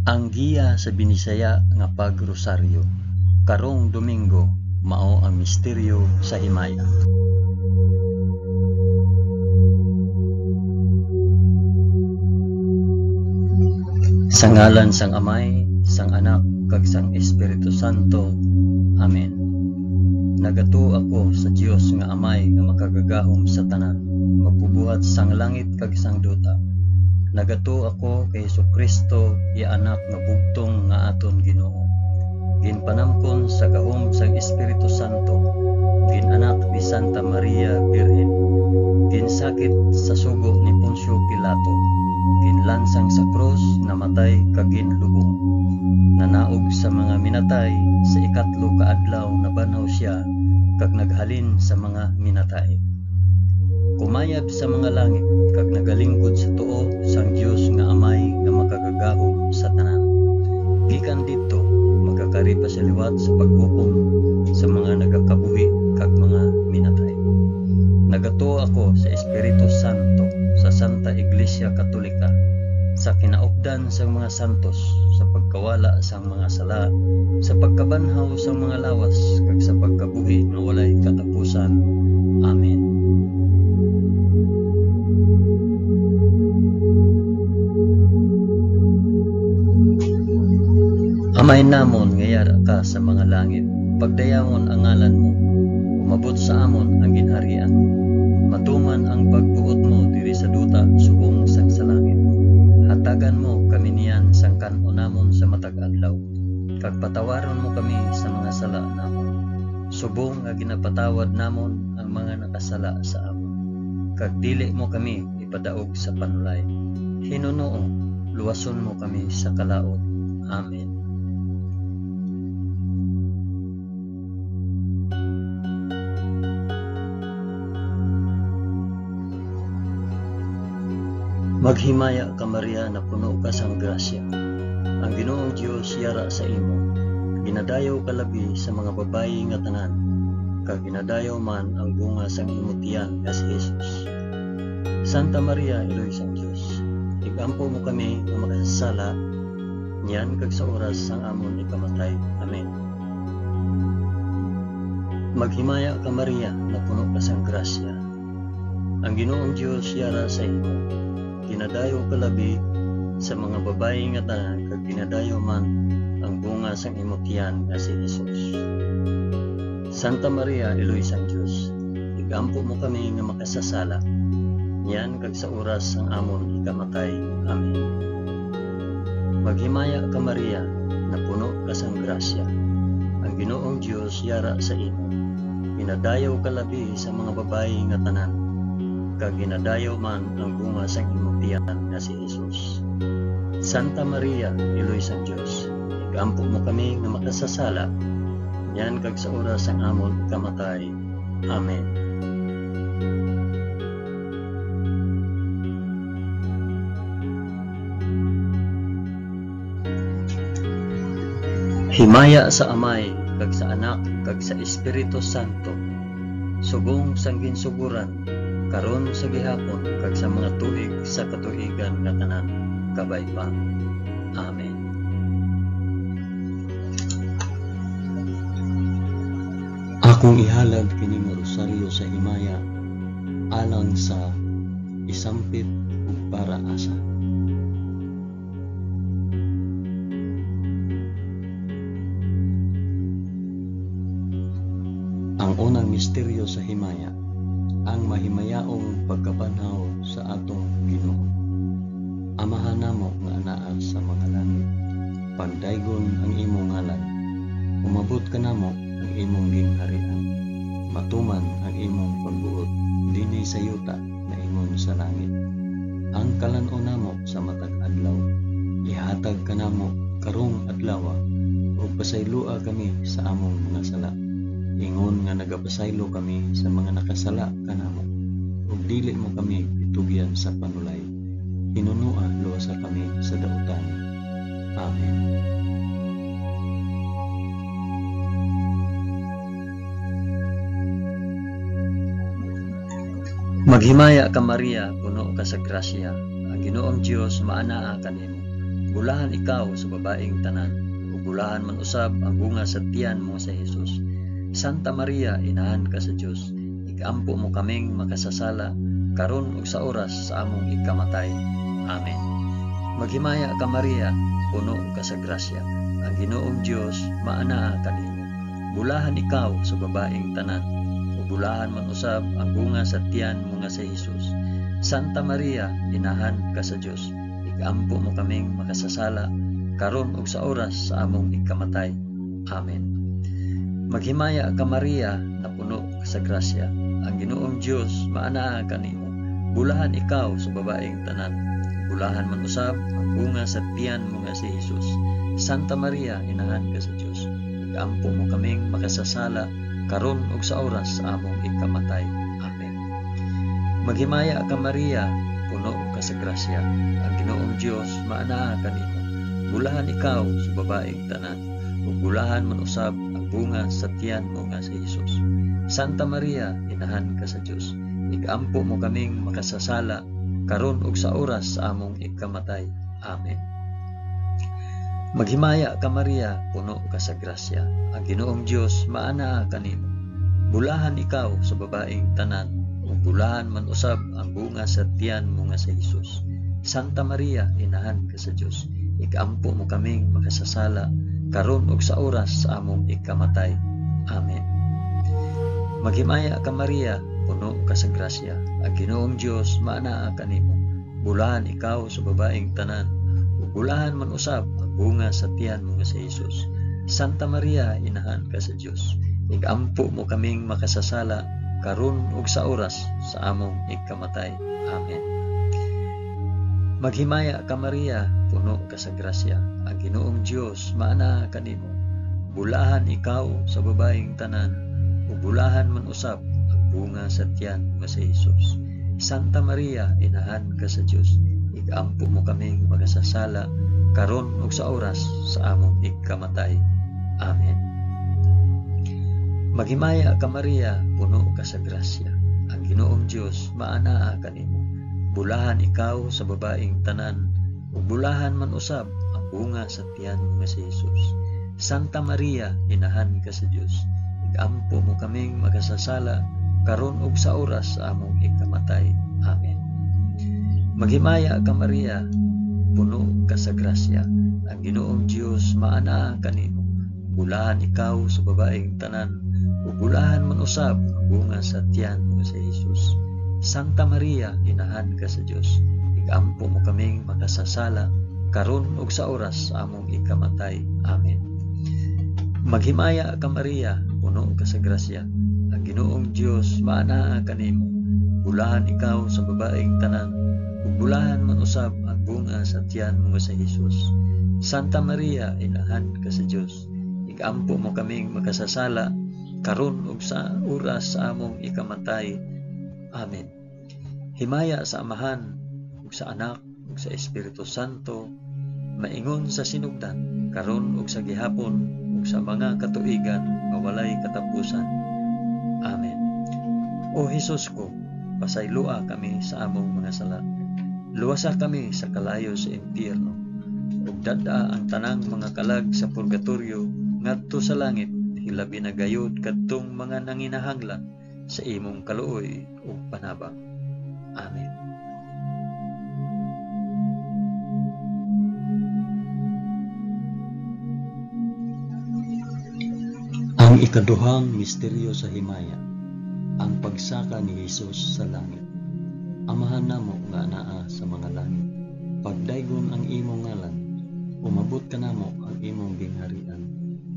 Ang giya sa Binisaya nga pagrosaryo karong Domingo mao ang misteryo sa himaya. Sa ngalan sang Amay, sang Anak, kag sang Espiritu Santo. Amen. Nagatuo ako sa Dios nga Amay nga makagagahom sa tanan, magbubuhat sang langit kag sang duta. Nagatuo ako kay Hesukristo, iya anak nga bugtong nga aton Ginoo. Ginpanamkon sa gahom sang Espiritu Santo, ginanak ni Santa Maria Birhen, ginsakit sa sugo ni Poncio Pilato, ginlansang sa krus, namatay kag ginlubong. Nanaog sa mga minatay, sa ikatlo ka adlaw nabanhaw siya kag naghalin sa mga minatay. Kumayab sa mga langit kag nagalingkod sa tuo sang Dios nga Amay nga makagagahom sa tanan. Gikan didto magakari pa siya liwat sa paghukom sa mga nagakabuhi kag mga minatay. Nagatuo ako sa Espiritu Santo, sa Santa Iglesia Katolika, sa kinaupdan sang mga santos, sa pagkawala sang mga sala, sa pagkabanhaw sang mga lawas, kag sa pagkabuhi nga walay katapusan. Amen. Amay namon nga yara ka sa mga langit, pagdayawon ang ngalan mo, umabot sa amon ang ginharian mo. Matuman ang pagbuot mo diri sa duta subong sang sa langit. Hatagan mo kami niyan sang kan-on namon sa matag adlaw, kag patawaron mo kami sa mga sala namon, subong nga ginapatawad namon ang mga nakasala sa amon. Kag dili mo kami ipadaog sa panulay. Hinunoo, luwason mo kami sa kalaot. Amen. Maghimaya ka Maria, napuno ka sang grasya. Ang Ginoong Dios yara sa imo. Ginadayaw ka labi sa mga babayi nga tanan, kag ginadayaw man ang bunga sang imong tiyan nga si Jesus. Santa Maria, Iloy sang Dios, igampo mo kami nga makasasala, niyan kag sa oras sang amon ikamatay. Amen. Maghimaya ka Maria, napuno ka sang grasya. Ang Ginoong Dios yara sa imo. Ginadayaw ka labi sa mga babayi nga tanan, kag ginadayaw man ang bunga sang imong tiyan nga si Jesus. Santa Maria, Iloy sang Dios, igampo mo kami nga makasasala, niyan kag sa oras sang amon ikamatay. Amen. Maghimaya ka Maria, napuno ka sang grasya. Ang Ginoong Dios yara sa imo. Ginadayaw ka labi sa mga babayi nga tanan, kag ginadayaw man ang bunga sang imong tiyan nga si Jesus. Santa Maria, Iloy sang Dios, igampo mo kami nga makasasala, niyan kag sa oras sang amon ikamatay. Amen. Himaya sa Amay, kag sa Anak, kag sa Espiritu Santo, subong sang ginsuguran, karon sa gihapon, kag sa mga tuig sa katuigan nga tanan, kabay pa. Amen. Akong ihalad kini nga rosaryo sa himaya alang sa isampit ug para asa. Ang unang misteryo sa himaya, ang mahimayaong pagkabanhaw sa atong Ginoo. Amahan namo nga anaa sa mga langit, pagdaygon ang imong ngalan, umabot kanamo ang imong gingharian, matuman ang imong pagbuot dinhi sa yuta maingon sa langit. Ang kalan-on namo sa matag adlaw, ihatag kanamo karong adlaw, ug pasayloa kami sa among mga sala, ingon nga nagapasaylo kami sa mga nakasala kanamo, ug dili mo kami itugyan sa panulay. Hinunua, luwasa kami sa dautan. Amen. Maghimaya ka Maria, puno ka sa grasya. Ang Ginoong Dios maanaa kanimo. Bulahan ikaw sa babaeng tanan, ug bulahan man usab ang bunga sa tiyan mo sa Hesus. Santa Maria, inahan ka sa Dios, igampo mo kaming makasasala karon ug sa oras sa among ikamatay. Amen. Maghimaya ka Maria, puno ka sa grasya. Ang Ginoong Dios maanaa kanimo. Bulahan ikaw sa babaeng tanan, ug bulahan man usab ang bunga sa tiyan mo nga si Hesus. Santa Maria, inahan ka sa Dios, igampo mo kaming makasasala karon ug sa oras sa among ikamatay. Amen. Maghimaya ka Maria, napuno ka sa grasya. Ang Ginoong Dios maanaa kanimo. Bulahan ikaw sa babaeng tanan, bulahan man usab ang bunga sa tiyan mo nga si Hesus. Santa Maria, inahan ka sa Dios, igampo mo kaming makasasala karon ug sa oras sa among ikamatay. Amen. Maghimaya ka Maria, puno ka sa grasya. Ang Ginoong Dios maanaa kanimo. Bulahan ikaw sa babaeng tanan, ug bulahan man usab ang bunga sa tiyan mo nga si Hesus. Santa Maria, inahan ka sa Dios, igampo mo kaming makasasala karon ug sa oras sa among ikamatay. Amen. Maghimaya ka Maria, puno ka sa grasya. Ang Ginoong Dios maanaa kanimo. Bulahan ikaw sa babaeng tanan, ug bulahan man usab ang bunga sa tiyan mo nga si Hesus. Santa Maria, inahan ka sa Dios, igampo mo kaming makasasala karon ug sa oras sa among ikamatay. Amen. Maghimaya ka Maria, puno ka sa grasya. Ang Ginoong Dios maanaa kanimo. Bulahan ikaw sa babaeng tanan, ug bulahan man usab ang bunga sa tiyan mo nga si Hesus. Santa Maria, inahan ka sa Dios, igampo mo kaming makasasala karon ug sa oras sa among ikamatay. Amen. Maghimaya ka Maria, puno ka sa grasya. Ang Ginoong Dios maanaa kanimo. Bulahan ikaw sa babaeng tanan, ug bulahan man usab ang bunga sa tiyan mo si Hesus. Santa Maria, inahan ka sa Dios, igampo mo kaming makasasala karon ug sa oras sa among ikamatay. Amen. Maghimaya ka Maria, puno ka sa grasya. Ang Ginoong Dios maanaa kanimo. Bulahan ikaw sa babaeng tanan, ug bulahan man usab ang bunga sa tiyan mo nga si Hesus. Santa Maria, inahan ka sa Dios, igampo mo kaming makasasala karon ug sa oras sa among ikamatay. Amen. Maghimaya ka Maria, puno ka sa grasya. Ang Ginoong Dios maanaa kanimo. Bulahan ikaw sa babaeng tanan, ug bulahan man usab ang bunga sa tiyan mo nga si Hesus. Santa Maria, inahan ka sa Dios, igampo mo kaming makasasala karon ug sa oras sa among ikamatay. Amen. Maghimaya ka Maria, puno ka sa grasya. Ang Ginoong Dios maanaa kanimo. Bulahan ikaw sa babaeng tanan, ug bulahan man usab ang bunga sa tiyan mo nga si Hesus. Santa Maria, inahan ka sa Dios, igampo mo kaming makasasala karon ug sa oras sa among ikamatay. Amen. Himaya sa Amahan ug sa Anak ug sa Espiritu Santo, maingon sa sinugdan, karon ug sa gihapon ug sa mga katuigan nga walay katapusan. Amen. O Hesus ko, pasayloa kami sa among mga sala. Luwasa kami sa kalayo sa impyerno, ug dad-a ang tanang mga kalag sa purgatorio ngadto sa langit, hilabi na gayud kadtong mga nanginahanglan sa imong kaluoy ug panabang. Amen. Ang ikaduhang misteryo sa himaya, ang pagsaka ni Hesus sa langit. Amahan namo nga anaa sa mga langit, pagdaygon ang imong ngalan, umabot kanamo ang imong gingharian,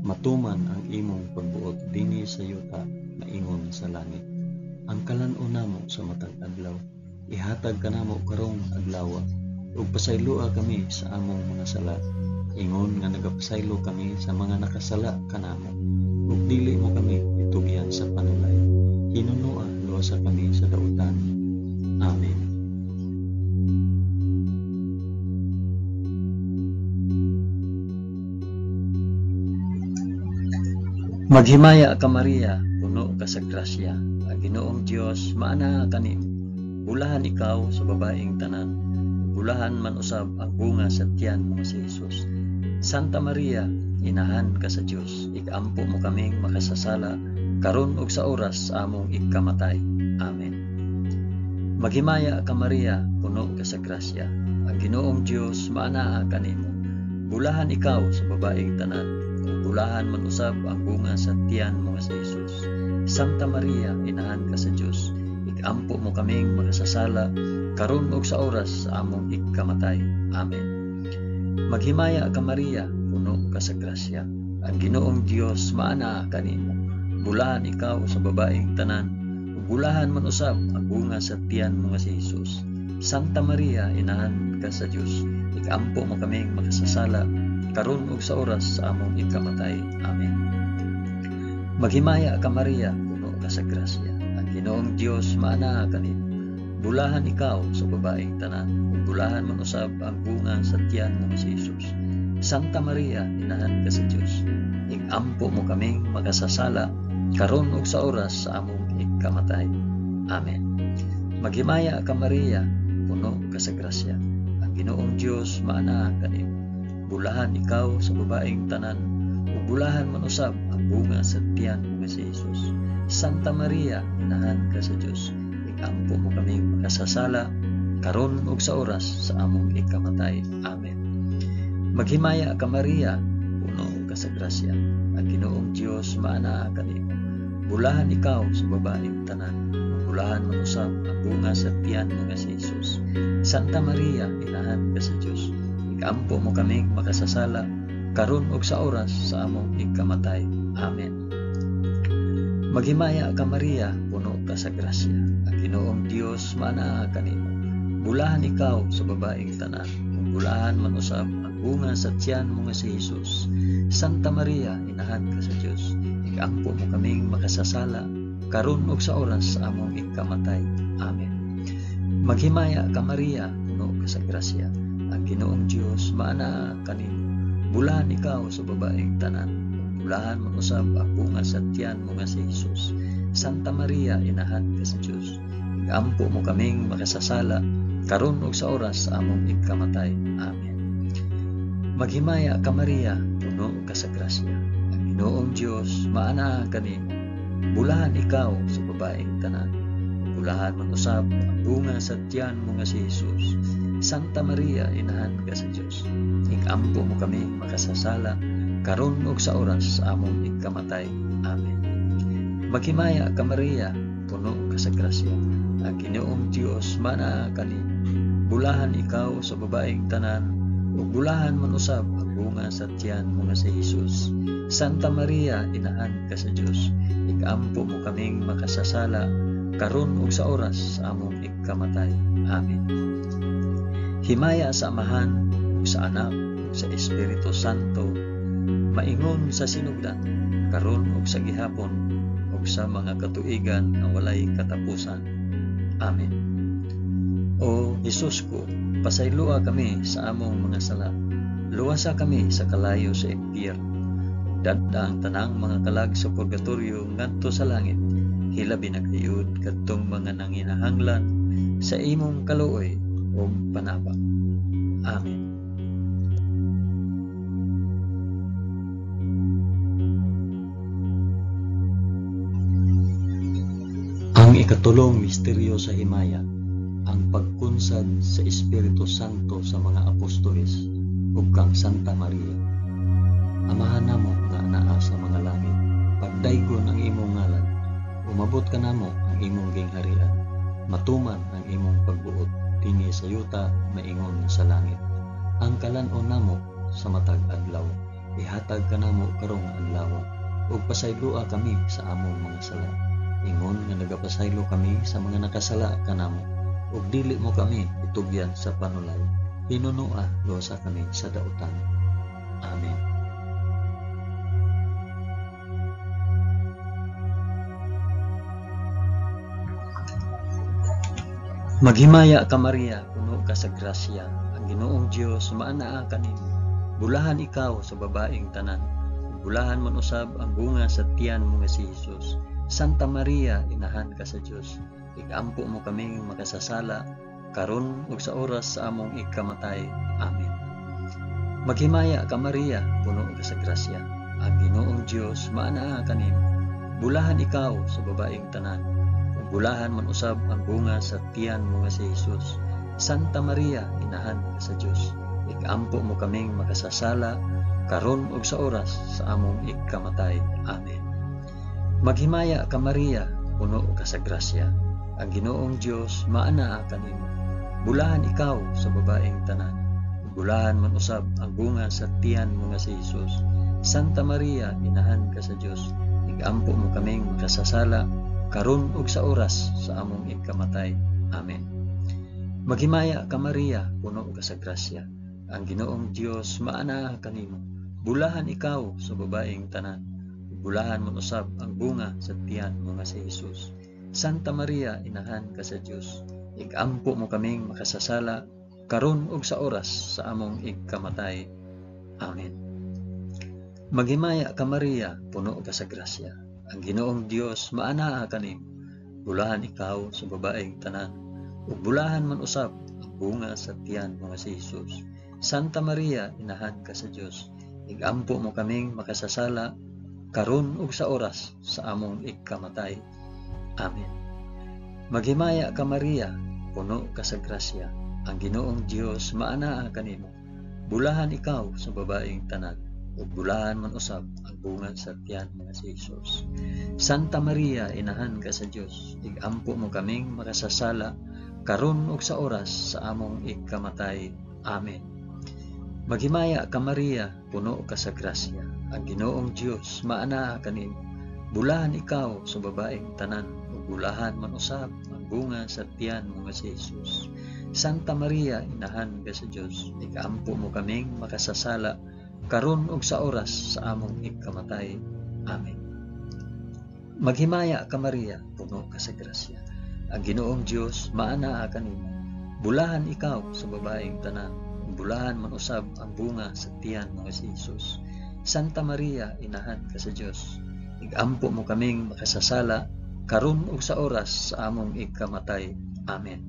matuman ang imong pagbuot dinhi sa yuta maingon sa langit. Ang kalan-on namo sa matag adlaw, ihatag kanamo karong adlaw, ug pasayloa kami sa among mga sala, ingon nga nagapasaylo kami sa mga nakasala kanamo, ug dili mo kami itugyan sa panulay. Hinunoa, luwasa kami sa dautan. Amen. Maghimaya ka Maria, puno ka sa grasya. Ang Ginoong Dios maanaa kanimo. Bulahan ikaw sa babaeng tanan, Bulahan man usab ang bunga sa tiyan mo nga si Hesus. Santa Maria, inahan ka sa Dios, ikampo mo kaming makasasala karon ug sa oras sa among ikamatay. Amen. Maghimaya ka Maria, puno ka sa grasya. Ang Ginoong Dios maanaa kanimo. Bulahan ikaw sa babaeng tanan, ug bulahan man usab ang bunga sa tiyan mo nga si Hesus. Santa Maria, inahan ka sa Dios, ikampo mo kaming makasasala karon ug sa oras sa among ikamatay. Amen. Maghimaya ka Maria, puno ka sa grasya. Ang Ginoong Dios maanaa kanimo. Bulahan ikaw sa babaeng tanan, ug bulahan man usab ang bunga sa tiyan mo nga si Hesus. Santa Maria, inahan ka sa Dios, ikampo mo kaming makasasala karon ug sa oras sa among ikamatay. Amen. Maghimaya ka Maria, puno ka sa grasya. Ang Ginoong Dios maanaa kanimo. Bulahan ikaw sa babaeng tanan, ug bulahan man usab ang bunga sa tiyan mo nga si Hesus. Santa Maria, inahan ka sa Dios, ikampo mo kaming makasasala karon ug sa oras sa among ikamatay. Amen. Maghimaya ka Maria, puno ka sa grasya. Ang Ginoong Dios maanaa kanimo. Bulahan ikaw sa babaeng tanan, ug bulahan man usab ang bunga sa tiyan mo nga si Hesus. Santa Maria, inahan ka sa Dios, ikampo mo kaming makasasala karon ug sa oras sa among ikamatay. Amen. Maghimaya ka Maria, puno ka sa grasya. Ang Ginoong Dios maanaa kanimo. Bulahan ikaw sa babaeng tanan, ug bulahan man usab ang bunga sa tiyan mo nga si Hesus. Santa Maria, inahan ka sa Dios, ikampo mo kaming makasasala karon ug sa oras sa among ikamatay. Amen. Maghimaya ka Maria, puno ka sa grasya. Ang Ginoong Dios maanaa kanimo. Bulahan ikaw sa babaeng tanan, ug bulahan man usab ang bunga sa tiyan mo nga si Hesus. Santa Maria, inahan ka sa Dios, ikampo mo kaming makasasala karon ug sa oras sa among ikamatay. Amen. Maghimaya ka Maria, puno ka sa grasya. Ang Ginoong Dios maanaa kanimo. Bulahan ikaw sa babaeng tanan, ug bulahan man usab ang bunga sa tiyan mo nga si Hesus. Santa Maria, inahan ka sa Dios, ikampo mo kaming makasasala karon ug sa oras sa among ikamatay. Amen. Maghimaya ka Maria, puno ka sa grasya. Ang Ginoong Dios maanaa kanimo. Bulahan ikaw sa babaeng tanan, ug bulahan man usab ang bunga sa tiyan mo nga si Hesus. Santa Maria, inahan ka sa Dios, ikampo mo kami makasasala karon ug sa oras sa among ikamatay. Amen. Maghimaya ka Maria, puno ka sa grasya. Ang Ginoong Dios maanaa kanimo. Bulahan ikaw sa babaeng tanan, ug bulahan man usab ang bunga sa tiyan mo nga si Hesus. Santa Maria, inahan ka sa Dios, ikampo mo kaming makasasala karon ug sa oras sa among ikamatay. Amen. Himaya sa Amahan, ug sa Anak, ug sa Espiritu Santo, maingon sa sinugdan, karon ug sa gihapon, ug sa mga katuigan nga walay katapusan. Amen. O Hesus ko, pasayloa kami sa among mga sala. Luwasa kami sa kalayo sa impyerno. Dad-a ang tanang mga kalag sa purgatorio ngadto sa langit. Hilabi na gayud kadtong mga nanginahanglan sa imong kaluoy ug panabang. Amen. Ang ikatulong misteryo sa himaya, ang pagkunsad sa Espiritu Santo sa mga apostoles ug kang Santa Maria. Amahan namo nga anaa sa mga langit, pagdaygon ang imong ngalan, umabot ka namo ang imong gingharian, matuman ang imong pagbuot dinhi sa yuta maingon sa langit. Ang kalan-on namo sa matag adlaw, ihatag kanamo karong adlaw, ug pasayloa kami sa among mga sala, ingon nga nagapasaylo kami sa mga nakasala kanamo, ug dili mo kami itugyan sa panulay, hinunoa luwasa kami sa dautan. Amen. Maghimaya ka Maria, puno ka sa grasya, ang Ginoong Dios maanaa kanimo. Bulahan ikaw sa babaeng tanan, ug bulahan man usab ang bunga sa tiyan mo nga si Hesus. Santa Maria, inahan ka sa Dios, ikampo mo kaming makasasala karon ug sa oras sa among ikamatay. Amen. Maghimaya ka Maria, puno ka sa grasya. Ang Ginoong Dios maanaa kanimo. Bulahan ikaw sa babaeng tanan, ug bulahan man usab ang bunga sa tiyan mo nga si Jesus. Santa Maria, inahan ka sa Dios, ikampo mo kaming makasasala karon ug sa oras sa among ikamatay. Amen. Maghimaya ka Maria, puno ka sa grasya. Ang Ginoong Dios maanaa kanimo. Bulahan ikaw sa babaeng tanan, ug bulahan man usab ang bunga sa tiyan mo nga si Jesus. Santa Maria, inahan ka sa Dios, ikampo mo kaming makasasala karon ug sa oras sa among ikamatay. Amen. Maghimaya ka Maria, puno ka sa grasya. Ang Ginoong Dios maanaa kanimo. Bulahan ikaw sa babaeng tanan, ug bulahan man usab ang bunga sa tiyan mo nga si Jesus. Santa Maria, inahan ka sa Dios, ikampo mo kaming makasasala karon ug sa oras sa among ikamatay. Amen. Maghimaya ka Maria, puno ka sa grasya. Ang Ginoong Dios maanaa kanimo. Bulahan ikaw sa babaeng tanan, ug bulahan man usab ang bunga sa tiyan mo nga si Jesus. Santa Maria, inahan ka sa Dios, igampo mo kaming makasasala karon ug sa oras sa among ikamatay. Amen. Maghimaya ka Maria, puno ka sa grasya. Ang Ginoong Dios maanaa kanimo. Bulahan ikaw sa babaeng tanan, ug bulahan man usab ang bunga sa tiyan mo nga si Jesus. Santa Maria, inahan ka sa Dios, igampo mo kaming makasasala karon ug sa oras sa among ikamatay. Amen. Maghimaya ka Maria, puno ka sa grasya. Ang Ginoong Dios maanaa kanimo. Bulahan ikaw sa babaeng tanan, ug bulahan man usab ang bunga sa tiyan mo nga si Jesus. Santa Maria, inahan ka sa Dios, ikampo mo kaming makasasala karon ug sa oras sa among ikamatay. Amen. Maghimaya ka Maria, puno ka sa grasya. Ang Ginoong Dios maanaa kanimo. Bulahan ikaw sa babaeng tanan, ug bulahan man usab ang bunga sa tiyan mo nga si Jesus. Santa Maria, inahan ka sa Dios, igampo mo kaming makasasala karon ug sa oras sa among ikamatay. Amen.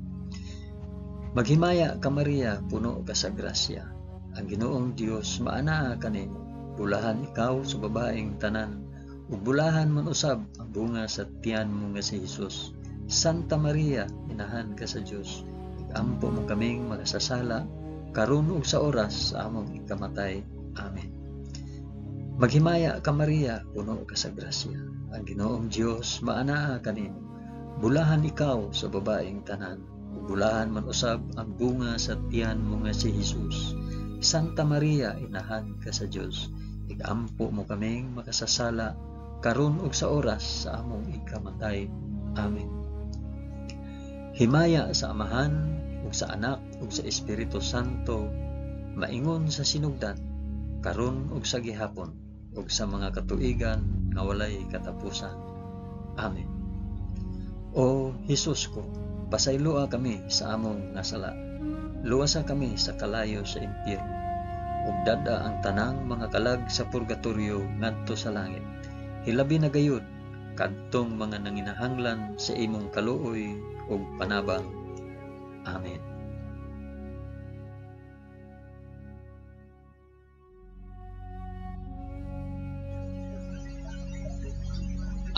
Maghimaya ka Maria, puno ka sa grasya. Ang Ginoong Dios maanaa kanimo. Bulahan ikaw sa babaeng tanan, ug bulahan man usab ang bunga sa tiyan mo nga si Jesus. Santa Maria, inahan ka sa Dios, igampo mo kaming makasasala karon ug sa oras sa among ikamatay. Amen. Maghimaya ka Maria, puno ka sa grasya. Ang Ginoong Dios maanaa kanimo. Bulahan ikaw sa babaeng tanan, ug bulahan man usab ang bunga sa tiyan mo nga si Jesus. Santa Maria, inahan ka sa Dios, igampo mo kaming makasasala karon ug sa oras sa among ikamatay. Amen. Himaya sa Amahan ug sa Anak ug sa Espiritu Santo, maingon sa sinugdan, karon ug sa gihapon, ug sa mga katuigan nga walay katapusan. Amen. O Hesus ko, pasayloa kami sa among nga sala. Luwasa kami sa kalayo sa impyerno, ug dad-a ang tanang mga kalag sa purgatorio ngadto sa langit. Hilabi na gayud kadtong mga nanginahanglan sa imong kaluoy ug panabang. Amen.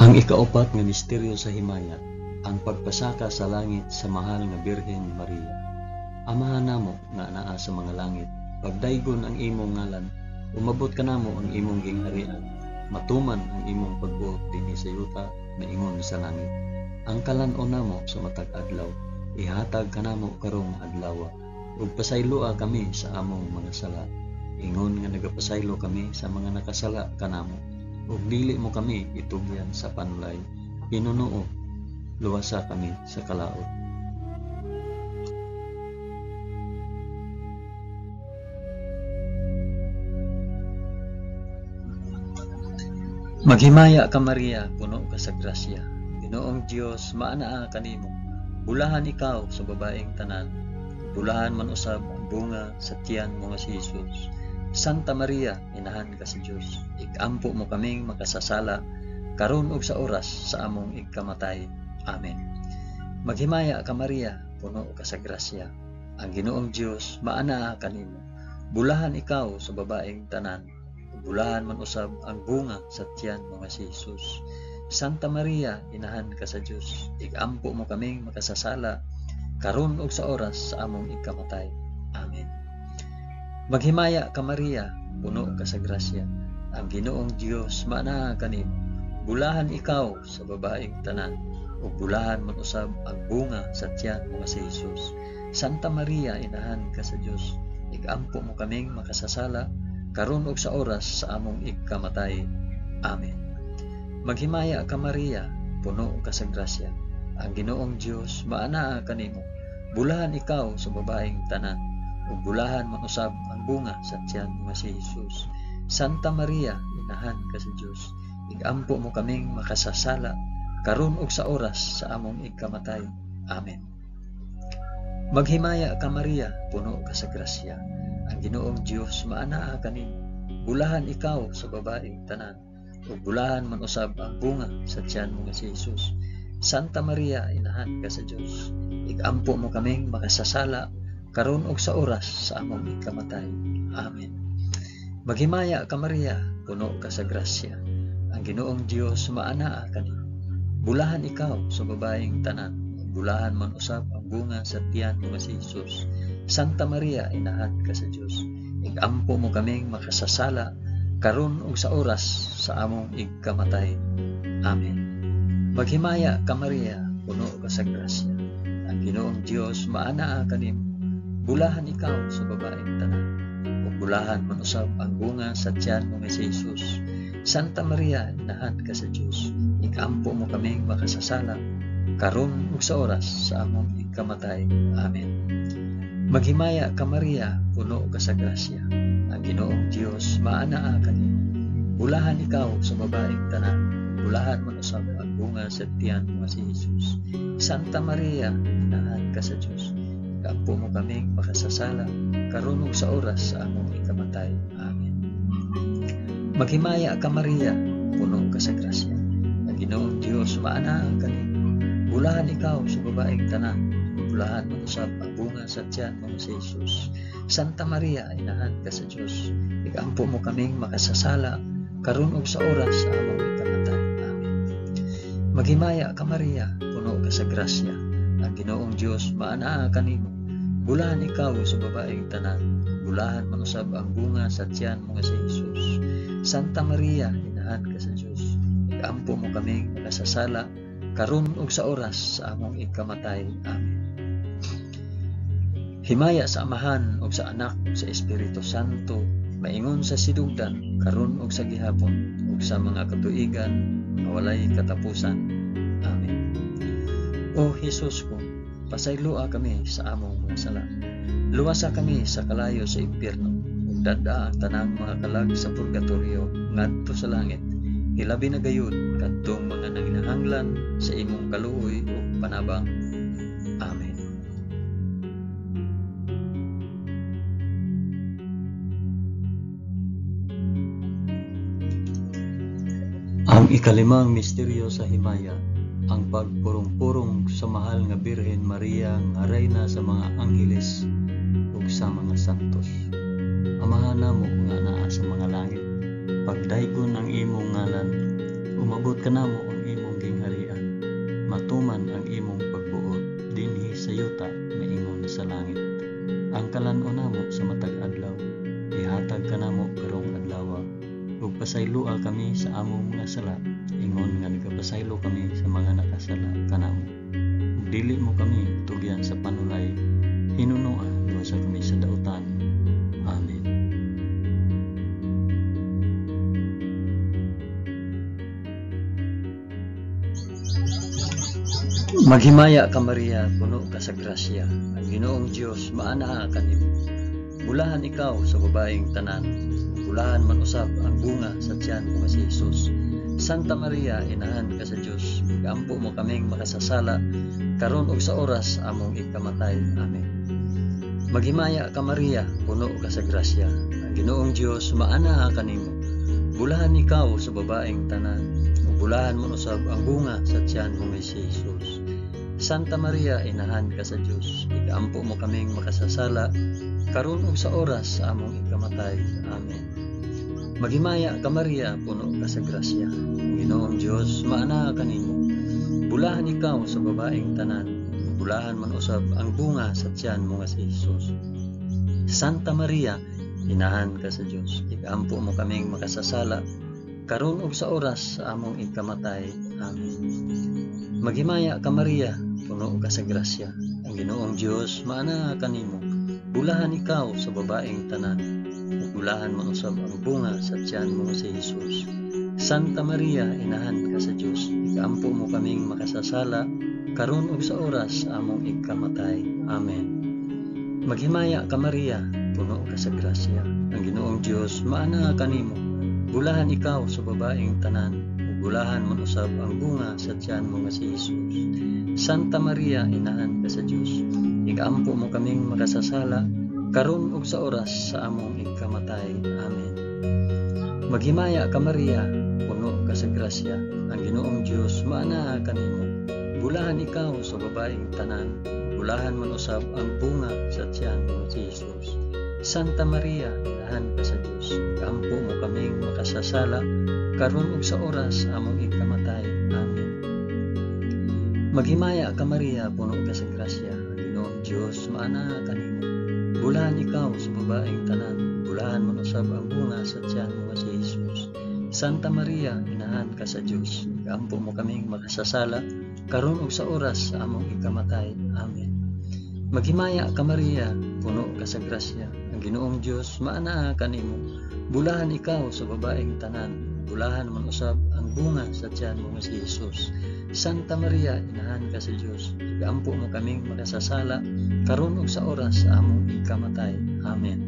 Ang ikaupat nga misteryo sa himaya, ang pagpasaka sa langit sa mahal nga Birhen Maria. Amahan namo nga anaa sa mga langit, pagdaygon ang imong ngalan, umabot kanamo ang imong gingharian, matuman ang imong pagbuot dinhi sa yuta maingon sa langit. Ang kalan-on namo sa matag adlaw, ihatag kanamo karong adlaw, ug pasayloa kami sa among mga sala, ingon nga nagapasaylo kami sa mga nakasala kanamo, ug dili mo kami itugyan sa panulay, hinunuo luwasa kami sa kalaot. Maghimaya ka Maria, puno ka sa grasya. Ginoong Dios maanaa kanimo. Bulahan ikaw sa babaeng tanan, bulahan man usab ang bunga sa tiyan mo nga si Jesus. Santa Maria, inahan ka sa Dios, ikampo mo kaming makasasala karon ug sa oras sa among ikamatay. Amen. Maghimaya ka Maria, puno ka sa grasya. Ang Ginoong Dios maanaa kanimo. Bulahan ikaw sa babaeng tanan, ug bulahan man usab ang bunga sa tiyan mo nga si Jesus. Santa Maria, inahan ka sa Dios, igampo mo kaming makasasala karon ug sa oras sa among ikamatay. Amen. Maghimaya ka Maria, puno ka sa grasya. Ang Ginoong Dios maanaa kanimo. Bulahan ikaw sa babaeng tanan, ug bulahan man usab ang bunga sa tiyan mo nga si Jesus. Santa Maria, inahan ka sa Dios, igampo mo kaming makasasala karon ug sa oras sa among ikamatay. Amen. Maghimaya ka Maria, puno ka sa grasya. Ang Ginoong Dios maanaa kanimo. Bulahan ikaw sa babaeng tanan, ug bulahan man usab ang bunga sa tiyan mo nga si Jesus. Santa Maria, inahan ka sa Dios, igampo mo kaming makasasala karon ug sa oras sa among ikamatay. Amen. Maghimaya ka Maria, puno ka sa grasya. Ang Ginoong Dios maanaa kanimo. Bulahan ikaw sa babaeng tanan, ug bulahan man usab ang bunga sa tiyan mo nga si Jesus. Santa Maria, inahan ka sa Dios, igampo mo kaming makasasala karon ug sa oras sa among ikamatay. Amen. Maghimaya ka Maria, puno ka sa grasya. Ang Ginoong Dios maanaa kanimo. Bulahan ikaw sa babaeng tanan, ug bulahan man usab ang bunga sa tiyan mo nga si Jesus. Santa Maria, inahan ka sa Dios, igampo mo kaming makasasala karon ug sa oras sa among ikamatay. Amen. Maghimaya ka Maria, puno ka sa grasya. Ang Ginoong Dios maanaa kanimo. Bulahan ikaw sa babaeng tanan, ug bulahan man usab ang bunga sa tiyan mo nga si Jesus. Santa Maria, inahan ka sa Dios, ikampo mo kaming makasasala karon ug sa oras sa among ikamatay. Amen. Maghimaya ka Maria, puno ka sa grasya. Ang Ginoong Dios maanaa kanimo. Bulahan ikaw sa babaeng tanan, ug bulahan man usab ang bunga sa tiyan mo nga si Jesus. Santa Maria, inahan ka sa Dios, ikampo mo kaming makasasala karon ug sa oras sa among ikamatay. Amen. Maghimaya ka Maria, puno ka sa grasya. Ang Ginoong Dios maanaa kanimo. Bulahan ikaw sa babaeng tanan, ug bulahan man usab ang bunga sa tiyan mo nga si Jesus. Santa Maria, inahan ka sa Dios, ikampo mo kaming makasasala karon ug sa oras sa among ikamatay. Amen. Maghimaya ka Maria, puno ka sa grasya. Ang Ginoong Dios maanaa kanimo. Bulahan ikaw sa babaeng tanan, ug bulahan man usab ang bunga sa tiyan mo nga si Jesus. Santa Maria, inahan ka sa Dios, ikampo mo kaming makasasala karon ug sa oras sa among ikamatay. Amen. Himaya sa Amahan ug sa Anak ug sa Espiritu Santo, maingon sa sidugdan karon ug sa gihapon ug sa mga katuigan nga walay katapusan. Amen. O Jesus ko, pasayloa kami sa among mga sala. Luwasa kami sa kalayo sa impyerno ug dad-a ang tanang mga kalag sa purgatorio ngadto sa langit. Hilabi na gayud kadtong mga nanginahanglan sa imong kaluoy ug panabang. Amen. Ang ikalimang misteryo sa himaya, ang pagpurong-purong sa mahal nga Birhen Maria nga reyna sa mga angheles ug sa mga santos. Amahan namo nga naa sa mga langit, pagdaygon ang imong ngalan, umabot kanamo ang imong gingharian, matuman ang imong pagbuot dinhi sa yuta maingon sa langit. Ang kalan-on namo sa matag adlaw, ihatag kanamo karong adlawa, ug pasayloa kami sa among mga sala, ingon nga nagapasaylo kami sa mga nakasala kanamo. Ug dili mo kami tugyan sa panulay, hinunoa luwasa kami sa dautan. Amen. Maghimaya ka Maria, puno ka sa grasya. Ang Ginoong Dios maanaa kanimo. Bulahan ikaw sa babaeng tanan, bulahan man usab ang bunga sa tiyan mo nga si Jesus. Santa Maria, inahan ka sa Dios, igampo mo kaming makasasala karon ug sa oras among ikamatay. Amen. Maghimaya ka Maria, puno ka sa grasya. Ang Ginoong Dios maanaa kanimo. Bulahan ikaw sa babaeng tanan, ug bulahan man usab ang bunga sa tiyan mo nga si Jesus. Santa Maria, inahan ka sa Dios, igaampo mo kaming makasasala, karon ug sa oras sa among ikamatay. Amen. Maghimaya ka Maria, puno ka sa grasya. Ang Ginoong Dios maanaa kanimo. Bulahan ikaw sa babaeng tanan, bulahan man usab ang bunga sa tiyan mo nga si Jesus. Santa Maria, inahan ka sa Dios, igaampo mo kaming makasasala, karon ug sa oras sa among ikamatay. Amen. Maghimaya ka Maria, puno ka sa grasya. Ang Ginoong Dios maanaa kanimo. Bulahan ikaw sa babaeng tanan, ug bulahan man usab ang bunga sa tiyan mo si Jesus. Santa Maria, inahan ka sa Dios, igaampo mo kaming makasasala, karon ug sa oras sa among ikamatay. Amen. Maghimaya ka Maria, puno ka sa grasya. Ang Ginoong Dios maanaa kanimo. Bulahan ikaw sa babaeng tanan, ug bulahan man usab ang bunga sa tiyan mo nga si Jesus. Santa Maria, inahan ka sa Dios, igaampo mo kaming makasasala, karon ug sa oras sa among ikamatay. Amen. Maghimaya ka Maria, puno ka sa grasya. Ang Ginoong Dios maanaa kanimo. Bulahan ikaw sa babaeng tanan, bulahan man usab ang bunga sa tiyan mo si Jesus. Santa Maria, inahan ka sa Dios, igaampo mo kaming makasasala, karon ug sa oras among ikamatay. Amen. Maghimaya ka Maria, puno ka sa grasya. Ang Ginoong Dios maanaa kanimo. Bulahan ikaw sa babaeng tanan, bulahan man usab ang bunga sa tiyan mo nga si Jesus. Santa Maria, inahan ka sa Dios, igaampo mo kaming makasasala, karon ug sa oras sa among ikamatay. Amen. Maghimaya ka Maria, puno ka sa grasya. Ang Ginoong Dios maanaa kanimo. Bulahan ikaw sa babaeng tanan, bulahan man usab ang bunga sa tiyan mo nga si Jesus. Santa Maria, inahan ka sa Dios, igaampo mo kaming makasasala, karon ug sa oras sa among ikamatay. Amen.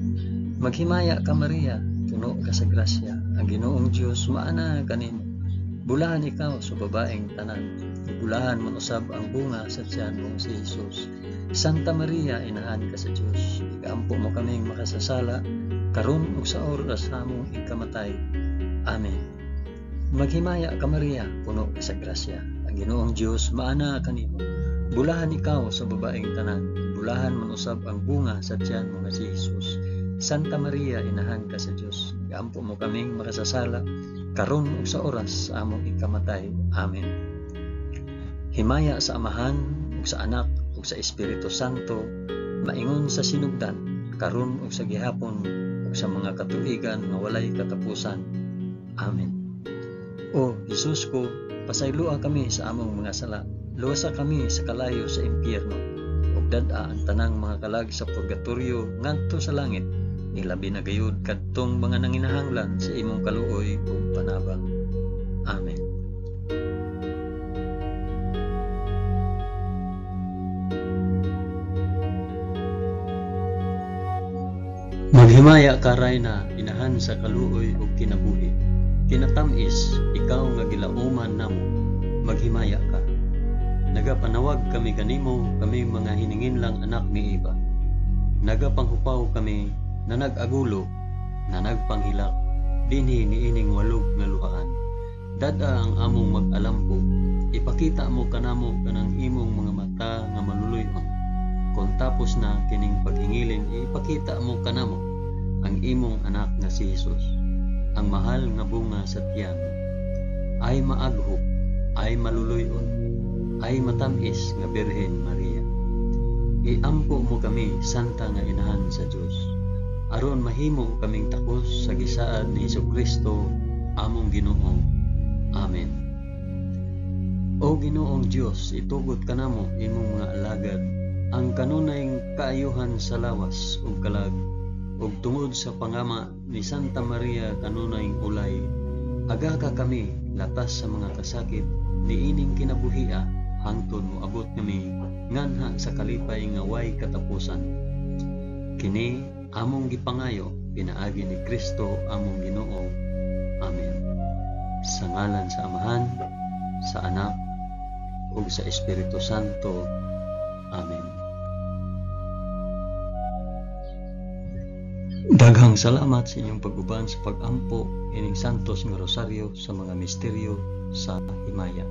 Maghimaya ka Maria, puno ka sa grasya. Ang Ginoong Dios maanaa kanimo. Bulahan ikaw sa babaeng tanan, bulahan man usab ang bunga sa tiyan mo si Jesus. Santa Maria, inahan ka sa Dios, igaampo mo kaming makasasala, karon ug sa oras sa among ikamatay. Amen. Maghimaya ka Maria, puno ka sa grasya. Ang Ginoong Dios maanaa kanimo. Bulahan ikaw sa babaeng tanan, bulahan man usab ang bunga sa tiyan mo nga si Jesus. Santa Maria, inahan ka sa Dios, igaampo mo kaming makasasala, karon ug sa oras sa among ikamatay. Amen. Himaya sa Amahan ug sa Anak ug sa Espiritu Santo, maingon sa sinugdan, karon ug sa gihapon ug sa mga katuigan nga walay katapusan. Amen. O Jesus ko, pasayloa kami sa among mga sala, luwasa kami sa kalayo sa impyerno, ug dad-a ang tanang mga kalag sa purgatorio ngadto sa langit, ilabi na gayud kadtong mga nanginahanglan sa imong kaluoy ug panabang. Amen. Maghimaya ka Rayna, inahan sa kaluoy ug kinabuhi. Kinatamis, ikaw nga gilauman namo, maghimaya ka. Nagapanawag kami kanimo, kami mga hininginlang anak ni Eva. Nagapanghupaw kami na nag-agulo, na nagpanghilak, dinhi niining walog nga luhaan. Dad-a ang among mag-alampo, ipakita mo kanamo kanang imong mga mata nga maluluy-on. Kung tapos na kining paghingilin, ipakita mo kanamo ang imong anak nga si Jesus, ang mahal nga bunga sa tiyan. Ay maaghop, ay maluluy-on, ay matamis nga Birhen Maria. Iampo mo kami, Santa nga Inahan sa Dios, aron mahimo kaming takos sa gisaad ni Hesukristo among Ginoo. Amen. O Ginoong Dios, itugot kanamo imong mga alagad ang kanunay kaayuhan sa lawas ug kalag, ug tungod sa pangama ni Santa Maria kanunay ulay, agaka kami latas sa mga kasakit niining kinabuhia hangtod moabot kami nganha sa kalipay nga way katapusan. Kini among gipangayo pinaagi ni Kristo among Ginoo. Amen. Sa ngalan sa Amahan, sa Anak, ug sa Espiritu Santo. Amen. Daghang salamat sa inyong pag-uban sa pag-ampo ining Santos nga Rosaryo sa mga misteryo sa himaya.